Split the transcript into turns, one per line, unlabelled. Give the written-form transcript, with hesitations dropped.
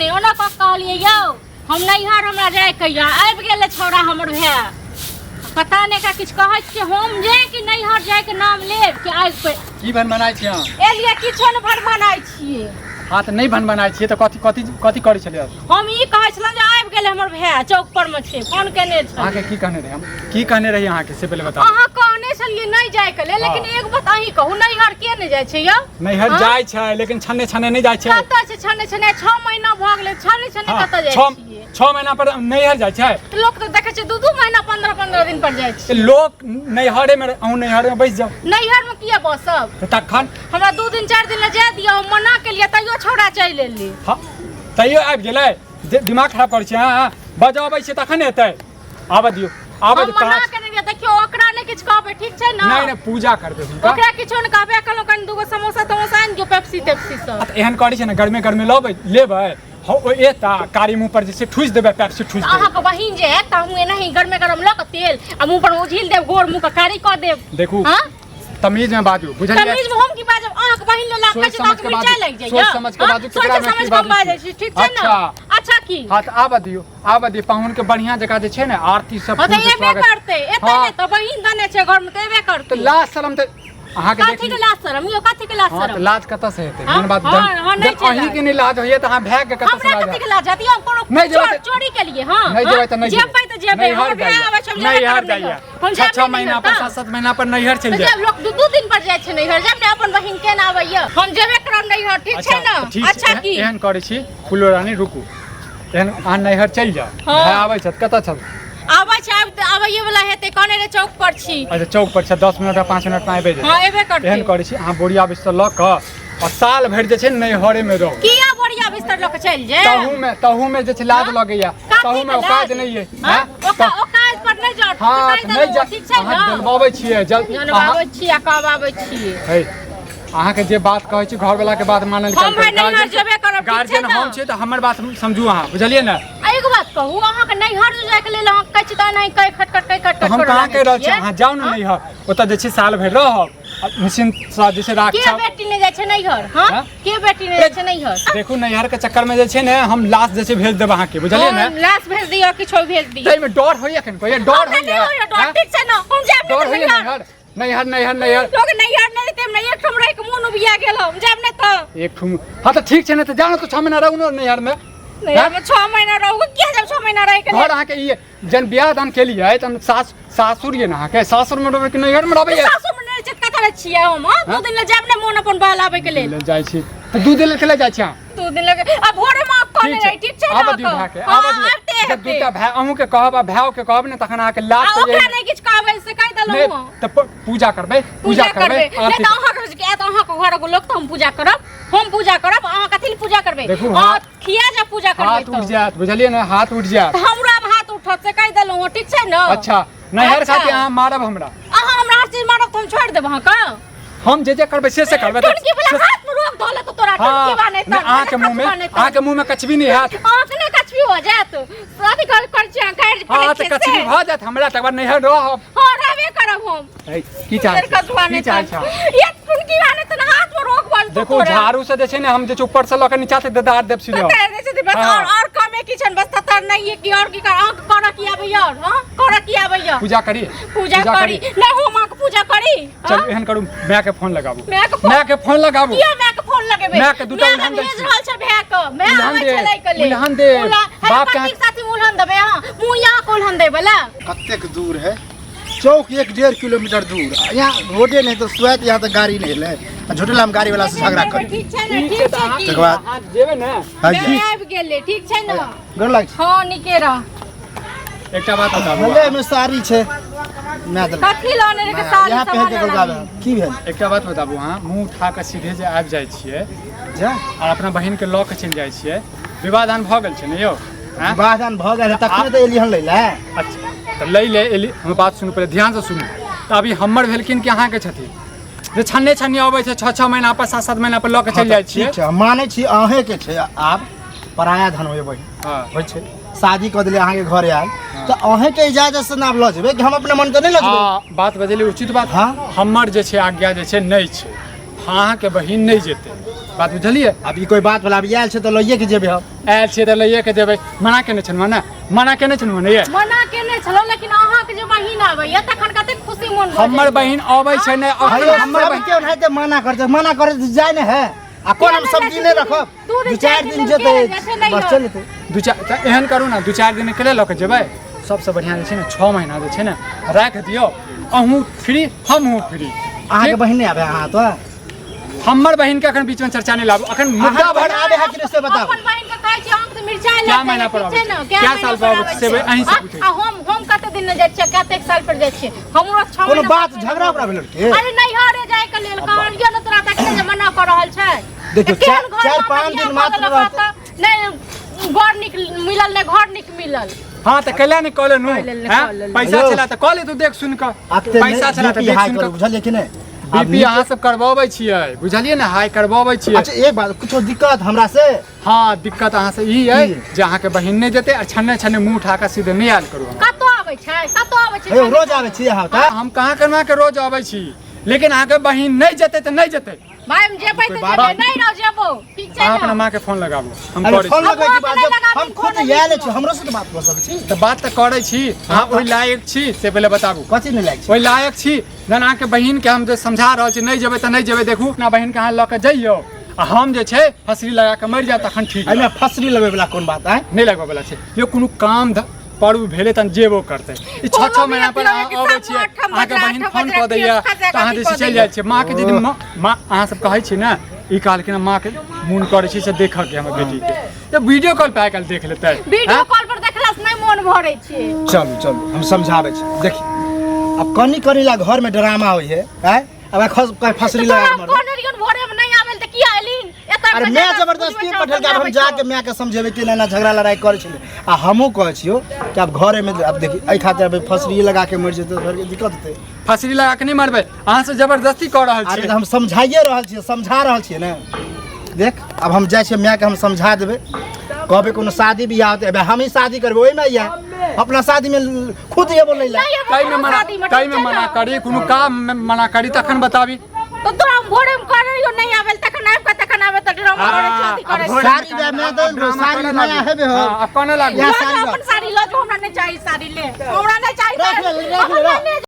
नहि, ओना कऽ कहलियै यौ हम नैहर हमरा जाइके यऽ, आबि गेलै छौड़ा हमर भाय, पता नहि एकरा किछु कहै छियै हम जे कि नैहर जाइके नाम लेब कि आगि पे।
की भनभनाइ छियै अहाँ?
एलियै किछो नहि भनभनाइ छियै।
हँ तऽ नहि भनभनाइ छियै तऽ कथी कथी कथी करै छलियै?
हम ई कहै छलहुँ जे आबि गेलै हमर भाय, चौक पर मे छै, फोन केने छल।
अहाँके की कहने रही हम? की कहने रही अहाँके से पहिले बताउ।
अहाँ कहने छलियै नहि जाइके लेल, लेकिन
हँ।
एक बात अहीं कहू, नैहर के नहि जाइ छै यौ?
नैहर
हँ?
जाइ छै लेकिन छन्ने छन्ने नहि जाइ छै।
कतऽ छै छन्ने छन्ने? 6 महीना भऽ गेलै, छन्ने छन्ने
हँ,
कतऽ जाइ
छओ
छियै?
6 महीना पर नैहर जाइ छै?
तऽ लोक तऽ देखै छै 2-2 महीना 15-15 दिन पर जाइ छै।
तऽ लोक नैहरे मे, अहूँ नैहरे मे बैस जाउ।
नैहर मे किया बसब?
तऽ तखन
हमरा 2 दिन 4 दिन लए जाय दिअ, हम मना केलियै तैयो छौड़ा चलि एलै।
हँ, तैयो आबि गेलै। जे दिमाग खराब करै छी अहाँ, बजबै छियै तखन एतै। आबऽ दियौ, आबऽ
हम
दियौ।
मना
कहाँ
केने रहियै, देखियौ ओकरा नहि किछु कहबै, ठीक छै ने?
नहि नहि, पूजा करबै हुनका।
ओकरा किछो नहि कहबै, कहलहुँ कनि दूगो समोसा तमोसा आनि दियौ, पेप्सी तेप्सी सब।
आ तऽ एहन करै छै ने, गरमे गरमे लबै लेबै, हौ ओ एता कारी मुँह पर जे छै ठुसि देबै, पेप्सी ठुसि देबै।
अहाँके बहिन जे हैत तऽ हमहूँ एनाही गरमे गरम लऽ कऽ तेल आ मुँह पर उझिल देब, गोर मुँह के कारी कऽ देब।
देखू
हाँ?
तमीज में बाजू, बुझलियै?
तमीज में हम की बाजब? अहाँके बहिन लेल
सोच
कहै छी तऽ
समझ
अहाँके
के
मिरचाइ
बाजू,
लागि जाइए।
सोच समझ के
हाँ?
बाजू,
सोच
केकरा में की
समझ के हम
बाजै
बाजै
छी।
छी, ठीक छै ने?
अच्छा।
अच्छा की?
हाँ तऽ आबऽ दियौ, आबऽ दियौ पाहुन के। बढ़िया जगह जे छै ने आरती सब
हाँ तऽ
फूल से
एबे
स्वागत।
करतै, एतै
हाँ।
नहि तऽ बहिन दने छै घर में तऽ एबे करतै।
तऽ लाज शरम तऽ अहाँके
कथी के लाज शरम यौ? कथी के लाज
हाँ तऽ
शरम?
लाज कतऽ से हेतै?
हाँ?
मेन बात
हाँ, हाँ, नहि
जब
छै
अहीं
लाज।
के नहि लाज होइए तऽ अहाँ भाय के कतऽ से
हमरा
लाज
कथी के लाज हेतै? हम कोनो
नहि जेबै तऽ-
चोरी केलियै? हाँ,
नहि जेबै तऽ नहि
जेबै तऽ जेबै,
नैहर
हमर भाय
जाइए।
आबै छै, हम जेबै
नैहर
करब
जाइए।
नैहर। हम
छः
जायब
छः
नहि
महीना
नैहर
पर,
तऽ।
7-7 महीना पर नैहर चलि
तऽ
जायब।
जब लोक 2-2 दिन पर जाइ छै नैहर, जायब ने अपन बहिन केना आबैया, हम जेबे करब नैहर, ठीक छै
अच्छा,
ने?
ठीक छै।
अच्छा की?
एहन करै छी फूलो रानी, रुकू, एहन अहाँ नैहर चलि जाउ।
हाँ।
भाय आबै छथि? कतऽ छथि?
आबै छै, आबि आबैये वाला हेतै, कहने रहे चौक पर छी।
अच्छा चौक पर छै, 10 मिनट आ 5 मिनट में आबि जेतै।
हाँ एबे करतै।
एहन करै छी अहाँ बोरिया बिस्तर लऽ कऽ आ साल भरि जे छै ने नैहरे में रहू।
किया बोरिया बिस्तर लऽ कऽ चलि जायब?
तहू में, तहू में जे छै लाज
हाँ?
लगैया,
कथी
तहू में
के
औकात
लाज?
नहि अइ।
हाँ?
हाँ?
औकात पर नहि जाउ,
हाँ,
नहि
तऽ नहि
देलहुँ, ठीक छै
अहाँ
ने?
डलबाबै छियै जल
जनबाबै छी आ कहबाबै छियै।
हे, अहाँके जे बात कहै छी घरवला के बात मानल
हम भाय नैहर जेबे करब, ठीक छै
गार्जियन
ने?
हम छियै तऽ हमर बात समझू अहाँ, बुझलियै ने?
आ एगो बात कहू, अहाँके नैहर जे जायके लेल अहाँ कहै छी तऽ एनाही कै खटखट कै खटखट
तऽ हम
करऽ
कहाँ
लागै
कहि रहल छी?
छियै?
अहाँ जाउ ने
हाँ?
नैहर, ओतऽ जे छै साल भरि रहब आ निश्चिन्तसँ जे छै
के
रक्षा।
बेटी नहि जाइ छै नैहर? हाँ?
हाँ?
के बेटी नहि जाइ छै नैहर?
देखू नैहर के चक्कर में जे छै ने हम लाश जे छै भेज देब अहाँके, बुझलियै ने?
हम लाश भेज दिअ, किछो भेज दिअ।
ताहिमे डर होइया कनि? कोइ डर
हमरा नहि
होइया?
होइया डर,
हाँ?
ठीक छै ने? हम जायब
डर
नहि
होइया
तऽ नैहर।
नैहर नैहर नैहर नैहर।
लोक नैहर नहि जेतै, हमरा एक ठाम रहि के मोन उबिया गेल, हम जायब नहि तऽ।
एक ठाम? हाँ तऽ ठीक छै ने, तऽ जाउ ने तऽ 6 महीना रहू ने नैहर में।
नैहर में 6 महीना रहू? किया जायब 6 महीना रहि के?
घर अहाँके ई जन बियाह दान केलियै तऽ हम सास सासुर ये ने अहाँके, सासुर में रहबै कि नैहर में रहबै?
सासुर में नहि छै, कतऽ रहै छियै हम? हाँ? 2 दिन लए जायब ने मोन अपन बहलाबै के लेल।
जाइ छी तऽ 2 दिन लए जाइ छी अहाँ?
2 दिन लगे आ भोरे में कहने
ठीक छै
रही, ठीक छै ने?
आबऽ दियौ भाय के,
हाँ,
आबऽ दियौ।
आबिते
जब
हेतै।
दूटा भाय अहूँ के कहब आ भाय के कहब ने तखन अहाँके लाज
आ
तऽ
ओकरा नहि किछु कहबै से कहि
नहि
देलहुँ हँ।
तऽ पूजा करबै,
पूजा करबै नहि
आरती
तऽ अहाँके आयत अहाँके घरक लोक तऽ हम पूजा करब, हम पूजा करब, अहाँ कथी लए पूजा करबै?
देखू,
अहाँ खिया जा पूजा करबै
हाथ उठि
तऽ
जायत, बुझलियै ने? हाथ उठि जायत।
तऽ हमरा आब हाथ उठत से कहि देलहुँ हँ, ठीक छै ने?
अच्छा नैहर
अच्छा।
खातिर अहाँ मारब हमरा?
अहाँ हमरा हर चीज मारब तऽ हम छोड़ि देब अहाँके?
हम जे जे करबै से से करबै।
टुनकी वाला हाथ में रोक धऽ लेतौ तोरा, टुनकी बा नहि
नहि,
तऽ
अहाँके मुँह में, अहाँके मुँह में कछबी नहि हैत।
अहाँके नहि कछबी हो जायत, अथी कर कर छी अहाँ काटि
हाँ
पड़ै
तऽ
छियै
कछबी
से।
भऽ जायत हमरा, तकर बाद नैहर रहब।
हाँ रहबे करब हम।
है, की चाहै छी?
कछुआ
की
नहि
चाहै छी अहाँ?
ये टुनकी बा नहि तऽ हाथ में रोक भऽ जेतौ
देखू
तोरा।
झाड़ू से जे छै ने हम जे छै ऊपर से लऽ के नीचा से ददार देब सीधे।
ततर दै छथिन बस।
हाँ।
और कमे की छनि बस, ततर नहीं है कि और की कर, अहाँके करऽ की आबैया और? हाँ करऽ की आबैया?
पूजा करी,
पूजा करी नहीं हम अहाँके पूजा करी।
चलू
हाँ?
एहन करू, माय के फोन लगाबू।
माय के फोन?
माय के फोन लगाबू।
किया माय के फोन लगेबै?
माय के दूटा
माय
उल्हन दै
भेज
छी।
रहल छै भाय के, माय
उल्हन
आबै
दे,
छै लै के लेल।
उल्हन दे।
बाप
बाप के
के साथी उल्हन देबै अहाँ? मुँह यहाँ के उल्हन दै बला?
कतेक दूर है चौक? 1-1.5 किलोमीटर दूर। आ यहाँ रोडे नहीं तो सुआत, यहाँ तक गाड़ी नहीं ले आ झोटेला में गाड़ी वाला से झगड़ा करी।
ठीक छै ने?
ठीक
ठीक
छै तऽ
छै
अहाँ
की?
तकर बाद
अहाँ जेबै ने?
हाँ
माय
जी।
आबि गेलै, ठीक छै ने?
गोर लाग छी।
हँ नीके रह।
एकटा बात बताबू।
भले में साड़ी छै मैं देलक।
कथी लाने रे के साड़ी?
यहाँ पहिर के
सामान
गोलगावे
लानी।
की भेल?
एकटा बात बताबू, अहाँ मुँह उठा कऽ सीधे जे आबि जाइ छियै
जा
और अपना बहिन के लऽ के चलि जाइ छियै, विवाह दान भऽ गेल छै ने यौ? आँय?
विवाह दान भऽ गेल तखने तऽ एली हन लै लए।
अच्छा तऽ लै ले एली, हमर बात सुनू पहिले, ध्यानसँ सुनू। तऽ अभी हमर भेलखिन कि अहाँके छथिन जे छन्ने छन्ने अबै छै 6-6 महीना पर, 7-7 महीना पर लऽ के चलि जाइ छियै?
ठीक छै, हम मानै छी अहेँके छै, आब पराया धन होय बहिन।
हाँ।
होइ छै शादी कऽ देलियै अहाँके घर आयल तऽ अहेँके इजाजत से ने आब लऽ जेबै कि हम अपने मन के नहि लऽ जेबै?
हाँ बात बजली उचित बात।
हाँ।
हमर जे छै आज्ञा जे छै नहि छै, अहाँके बहिन नहि जेतै। बात बुझलियै?
आब ई कोई बात भेल? आब आयल छै तऽ लइए के जेबै हम।
आयल छियै तऽ लइए के जेबै। मना केने छलहुँ ने? मना केने छलहुँ ने? ये
मना केने छलहुँ, लेकिन अहाँके जे बहिन आबैया तखन कतेक खुशी मोन भऽ
हमर
जाइए।
बहिन अबै छै ने
अरे
हमर बहिन
सबके ओनाहिते मना करतै, मना करे तऽ जाय ने है। आ कोन हम सब दिन नहि रखब,
दू दिन
दू चारि
चारि
दिन
दिन
जेतै
के जेतै नहि
बस
हो।
चलि जेतै।
दू चारि तऽ एहन करू ने, 2-4 दिन के लऽ कऽ जेबै। सबसँ बढ़िआँ जे छै ने 6 महीना जे छै ने राखि दियौ, अहूँ फ्री हमहूँ फ्री।
अहाँके बहिन नहि आबै अहाँ तऽ?
हमर बहिन के अखन बीच में चर्चा नहीं लाबू, अखन मुद्दा
अहाँके
भर
बहिन आबै है कि नहि से बताबू।
अपन बहिन के कहै छी अहाँके तऽ मिरचाइ
क्या
लए
महीना पर
ठीक छै
आबै
ने?
छै?
क्या
क्या
महीना
साल
पर
पर आबै
आबै
छै? से
छै?
अहीं से
आ
पूछै
आ हम कते दिन नहि जाइ छियै, कतेक साल पर जाइ छियै? हमरो 6
कोनो
महीना
बात
पर
झगड़ा उगड़ा भेल की?
अरे नैहरे जाय के लेल कहलियै ने तोरा, तखने जे मना कऽ रहल छै।
देखियौ,
तऽ केहन घर
चारि
मे
पाँच
बियाह
दिन
कऽ
मात्र
देलक
रहतै।
तऽ नहि घर नीक मिलल, नहि घर नीक मिलल।
हाँ तऽ कैला नहि कऽ लेलहुँ?
कऽ लेलहुँ,
हैं?
कऽ लेलहुँ।
पैसा
हेलो।
छला तऽ कऽ ले तू देख सुनि कऽ।
आब तऽ
पैसा छला तऽ
बीपी
देख
हाई
सुनि
करू
कऽ।
बुझलियै कि नहि? आब
बीपी अहाँ सब करबबै छियै, बुझलियै ने? हाई करबबै छियै।
अच्छा एक बात, कुछो दिक्कत हमरा से?
हाँ दिक्कत अहाँ से ई अइ
की?
जे अहाँके बहिन नहि जेतै आ छन्ने छन्ने मुँह उठा कऽ सीधे नहि आयल करू। हमरा
कतऽ आबै छै? कतऽ आबै छै?
हे रोज आबै छी अहाँ तऽ?
हम कहाँ केना के रोज अबै छी, लेकिन अहाँके बहिन नहि जेतै तऽ नहि जेतै।
भाई हम जेबै तऽ
कोई बात
जेबै, नहि रह जेबो, ठीक छै
अहाँ
ने?
अपना माँ के फोन लगाबू, हम
अरे
करै
फोन
छी।
लगबै के
अब
बाद
नहि
जब
लगाबी,
हम खुद
फोन नहि
आयल छी,
लगाबी।
हमरो से तऽ बात कऽ सकै छी।
तऽ बात तऽ करै छी, अहाँ ओहि लायक छी से पहिले बताबू।
कथी नहि लायक छी?
ओहि लायक छी जहन अहाँके बहिन के हम जे समझा रहल छी नहि जेबै तऽ नहि जेबै। देखू, अपना बहिन के अहाँ लऽ कऽ जइयौ आ हम जे छै फसरी लगा कऽ मरि जायब तखन ठीक।
एहिमे फसरी लगबै वला कोन बात है?
नहि लगबै वला छै यौ, कोनो काम पर्व भेलै तहन जेबो करतै। ई 6
कोनो
6
भी
महीना पर
अथी
अहाँ
होय कि
अबै
सात
छियै,
आठम
अहाँके
बजरा,
बहिन
आठम
फोन
बजरा,
कऽ दैया
खसा
तऽ अहाँ जे
कऽ
छै चलि
दैया।
जाइ छियै। माँके यदि माँ अहाँ सब कहै छी ने, ई कहलखिन माँ के मोन करै छै से देखऽके हमर बेटीके, तऽ वीडियो कॉल पर आइ काल्हि देख लेतै।
वीडियो
हैं?
कॉल पर देखला से नहि मोन भरै छै।
चलू चलू, हम समझाबै छी। देखी अब कनी कनी ला घर में ड्रामा होइ है, आँय? अब फसरी
तोरा
लगा
हम
के मरबै।
कहने रहियौ भोरे में नहि आबेल तऽ किया एलिन? एतऽ
अरे
बजा
मैं
कऽ
जबरदस्ती
बुझबै
पठेलकै। आब हम
समझाबै
जाके
छौ।
माय के समझेबै कि एना झगड़ा लड़ाई करै छलै। आ हमहूँ कहै छियौ कि आब घरे में आब देखी एहि खातिर आब फसरी लगा के मरि जेतै, घर के दिक्कत हेतै।
फसरी लगा के नहि मरबै, अहाँ से जबरदस्ती कऽ रहल
अरे
छियै।
तऽ हम समझाइए रहल छियै, समझा रहल छियै ने। देख आब हम जाइ छियै, मायके हम समझा देबै, कहबै कोनो शादी बियाह होतै, हमही शादी करबै ओहिमे आइया अपना शादीमे खुद एबो लै ला।
नहि एबो
ताहिमे
कोनो
मना
शादीमे, ठीक
ताहिमे
छै
मना
ने?
करी, कोनो काम मे मना करी तखन बताबी।
तऽ तोरा हम भोरे में कहने रहियौ नहि आबेल, तखन आबि कऽ तखन आबे तऽ ड्रामा करै छौ, अथी करै छौ।
साड़ी दे, मैं दे,
ड्रामा
साड़ी
करऽ
नया
लागू।
हेबे हो।
हाँ, आब कोना लागू?
या
लऽ
साड़ी
जाओ
रख।
अपन साड़ी लऽ जाओ, हमरा नहि चाही साड़ी, ले हमरा नहि चाही
रख ले,
साड़ी।
रख ले,
हमरा
रख।
नहि।